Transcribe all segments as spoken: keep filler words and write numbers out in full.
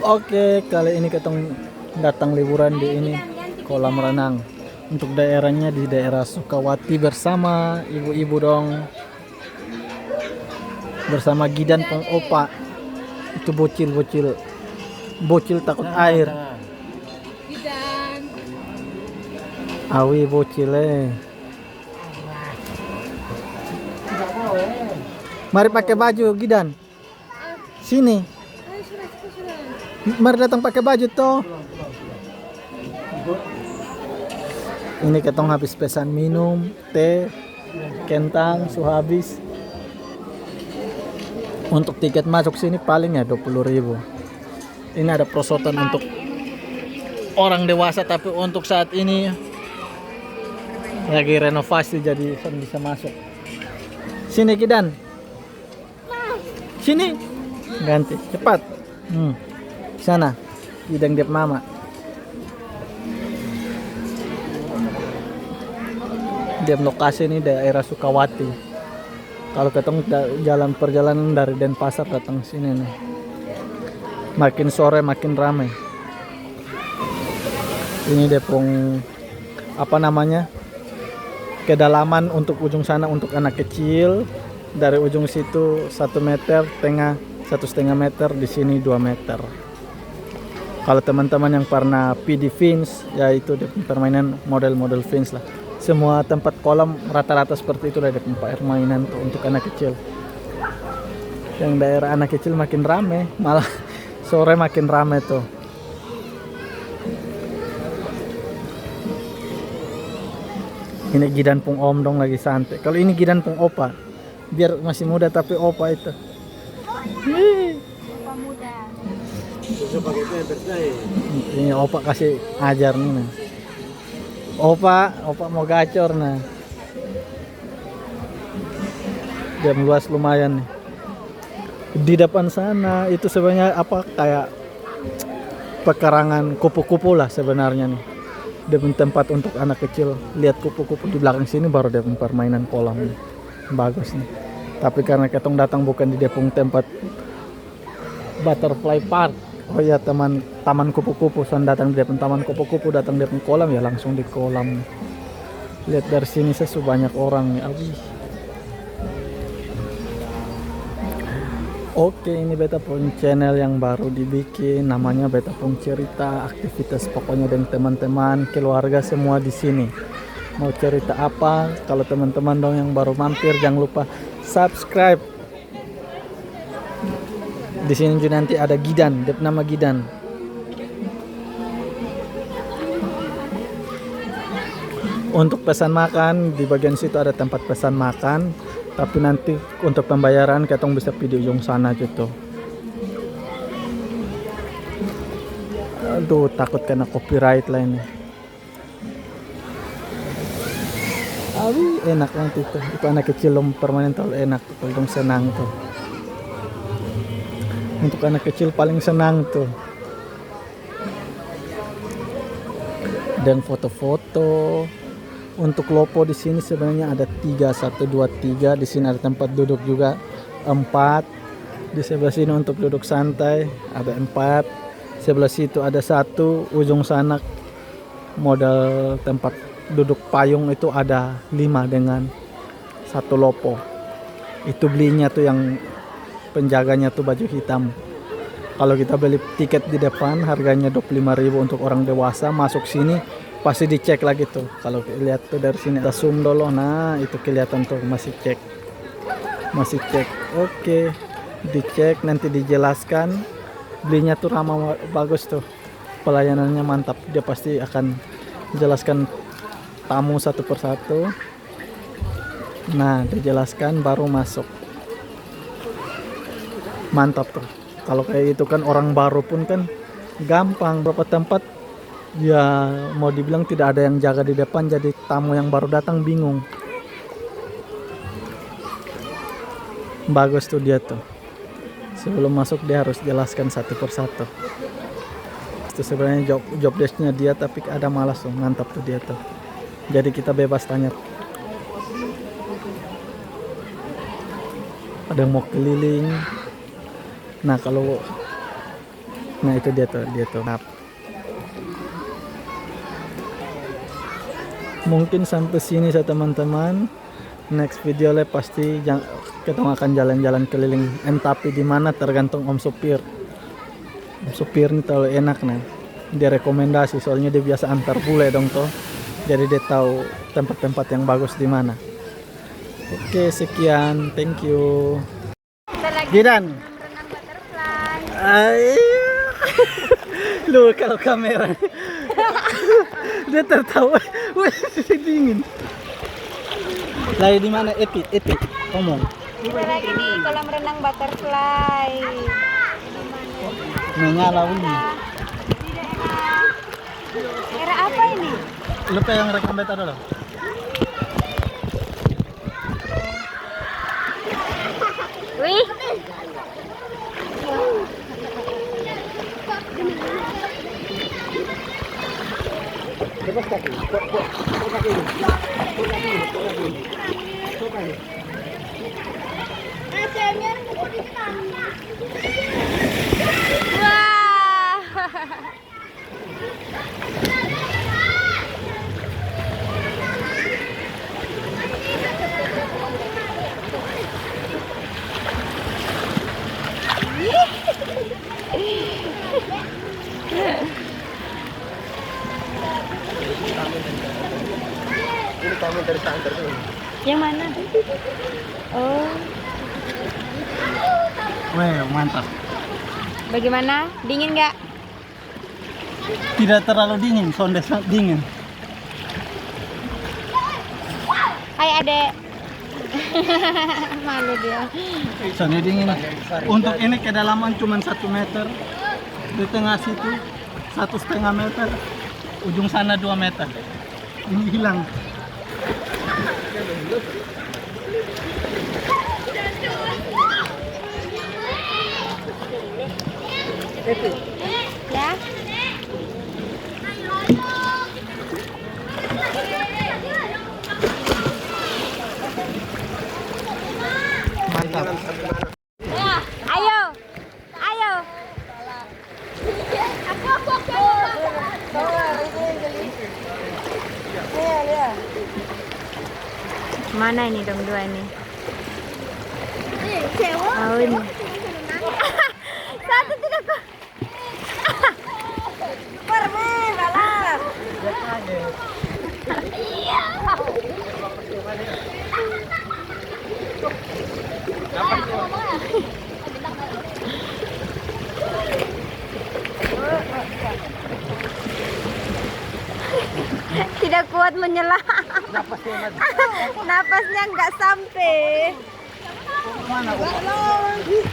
Oke, kali ini katong datang liburan di ini, kolam renang. Untuk daerahnya di daerah Sukawati bersama ibu-ibu dong, bersama Gidan pung opa. Itu bocil-bocil, bocil takut air. Awi bocil eh. Mari pakai baju, Gidan. Sini. Mari datang pakai baju toh. Ini katong habis pesan minum, teh, kentang su habis. Untuk tiket masuk sini paling ya dua puluh ribu. Ini ada perosotan untuk orang dewasa, tapi untuk saat ini lagi renovasi, jadi son bisa masuk. Sini, Gidan. Sini. Ganti cepat. Hmm. Sana. Gidan dep mama. Dia lokasi ini daerah Sukawati. Kalau katong da-, jalan perjalanan dari Denpasar datang sini nih, makin sore makin rame. Ini dia pung, apa namanya, kedalaman untuk ujung sana untuk anak kecil, dari ujung situ satu meter tengah, satu setengah meter, di sini dua meter. Kalau teman-teman yang pernah pi di Fins, yaitu dia pung permainan model-model Fins lah. Semua tempat kolam rata-rata seperti itulah dia pung permainan tuh untuk anak kecil. Yang daerah anak kecil makin rame, malah sore makin rame tuh. Ini Gidan pung om dong lagi santai. Kalau ini Gidan pung opa, biar masih muda tapi opa itu. Opa muda. Ini opa kasih ajar nih. Nah. Opa, opa mau gacor nah. Dia luas lumayan nih. Di depan sana itu sebenarnya apa, kayak pekarangan kupu-kupu lah sebenarnya nih. Dia pung tempat untuk anak kecil lihat kupu-kupu. Di belakang sini baru dia pung permainan kolam nih. Bagus nih. Tapi karena katong datang bukan di dia pung tempat butterfly park. Oh ya, taman, taman kupu-kupu. Son datang di dia pung taman kupu-kupu, datang dia pung kolam ya langsung di kolam. Lihat dari sini sa su banyak orang nih. Abis. Oke, ini beta pung channel yang baru dibikin, namanya Beta Pung Cerita. Aktivitas pokoknya dengan teman-teman, keluarga semua di sini. Mau cerita apa? Kalau teman-teman dong yang baru mampir, jangan lupa subscribe. Di sini juga nanti ada Gidan, dep nama Gidan. Untuk pesan makan, di bagian situ ada tempat pesan makan, tapi nanti untuk pembayaran katong bisa pi di ujung sana gitu. Aduh, takut kena copyright lah ini. Awi, enak banget itu. Itu anak kecil dong permainan terlalu enak tuh, kalau dong senang tuh. Untuk anak kecil paling senang tuh. Dan foto-foto. Untuk lopo di sini sebenarnya ada tiga, satu, dua, tiga. Di sini ada tempat duduk juga, empat. Di sebelah sini untuk duduk santai ada empat. Sebelah situ ada satu, ujung sana modal tempat duduk payung itu ada lima dengan satu lopo. Itu belinya tuh yang penjaganya tuh baju hitam. Kalau kita beli tiket di depan harganya dua puluh lima ribu untuk orang dewasa, masuk sini pasti dicek lagi tuh. Kalau lihat tuh dari sini ada sum dolo, nah itu kelihatan tuh masih cek. Masih cek. Oke. Dicek, nanti dijelaskan. Belinya tuh ramah, bagus tuh. Pelayanannya mantap. Dia pasti akan jelaskan tamu satu persatu. Nah, dijelaskan baru masuk. Mantap tuh. Kalau kayak itu kan orang baru pun kan gampang. Berapa tempat ya mau dibilang tidak ada yang jaga di depan, jadi tamu yang baru datang bingung. Bagus tuh dia tuh. Sebelum masuk dia harus jelaskan satu persatu. Itu sebenarnya job, job desk-nya dia, tapi ada malas tuh, mantap tuh dia tuh. Jadi kita bebas tanya. Ada yang mau keliling. Nah, kalau Nah, itu dia tuh, dia tuh. Maaf. Mungkin sampai sini sa teman-teman. Next video le pasti jang, ketong akan jalan-jalan keliling. Entah pi di mana, tergantung om supir. Om supir ni terlalu enak nah. Dia rekomendasi, soalnya dia biasa antar bule dong toh. Jadi dia tahu tempat-tempat yang bagus di mana. Oke, sekian. Thank you. Kita lagi Gidan. Renang-renang butterfly. Ay, lu kalau kamera. Dia tertawa. Wih, dingin. Lagi di mana? Epi, Epi. Ngomong. Kita lagi di kolam renang butterfly. Menyala ini. Era apa ini? Lupa yang rekam beta dulu. Wih. Wah. Ini tamu dari Sanggar tuh. Yang mana? Oh. Weh, mantap. Bagaimana? Dingin nggak? Tidak terlalu dingin, sonde sangat dingin. Hai adek. Malu dia. Sonde dingin. Untuk ini kedalaman cuma satu meter. Di tengah situ satu setengah meter. Ujung sana dua meter. Ini hilang. Ya. Mantap. Ayo. Ayo. Mana ini dong dua ini? Oh, ini. Satu tidak kok. Permen, balas. Tidak kuat menyela. Napasnya nggak sampai.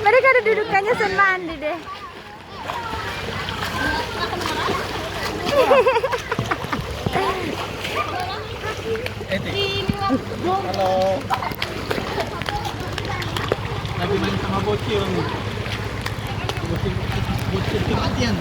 Mereka ada dudukannya sen mandi deh. Halo. Lagi main sama bocil nih. Bocil, bocil kematian.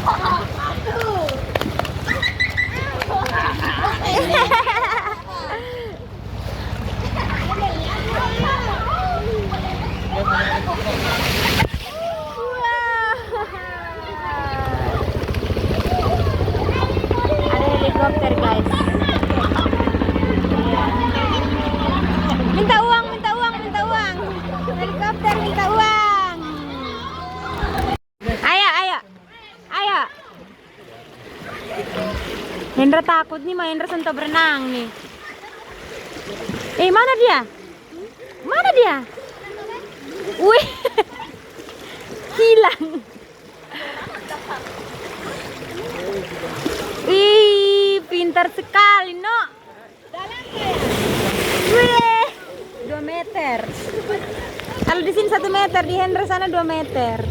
Ada helikopter, guys. Minta uang, minta uang, minta uang. Helikopter minta uang. Ayo, ayo. Ayo. Hendra takut nih, ma Hendra sonta berenang nih. Eh, mana dia? Mana dia? Wih. Hilang. Ih, pintar sekali, no. Wih, dua meter. Kalau di sini satu meter, di Hendra sana dua meter.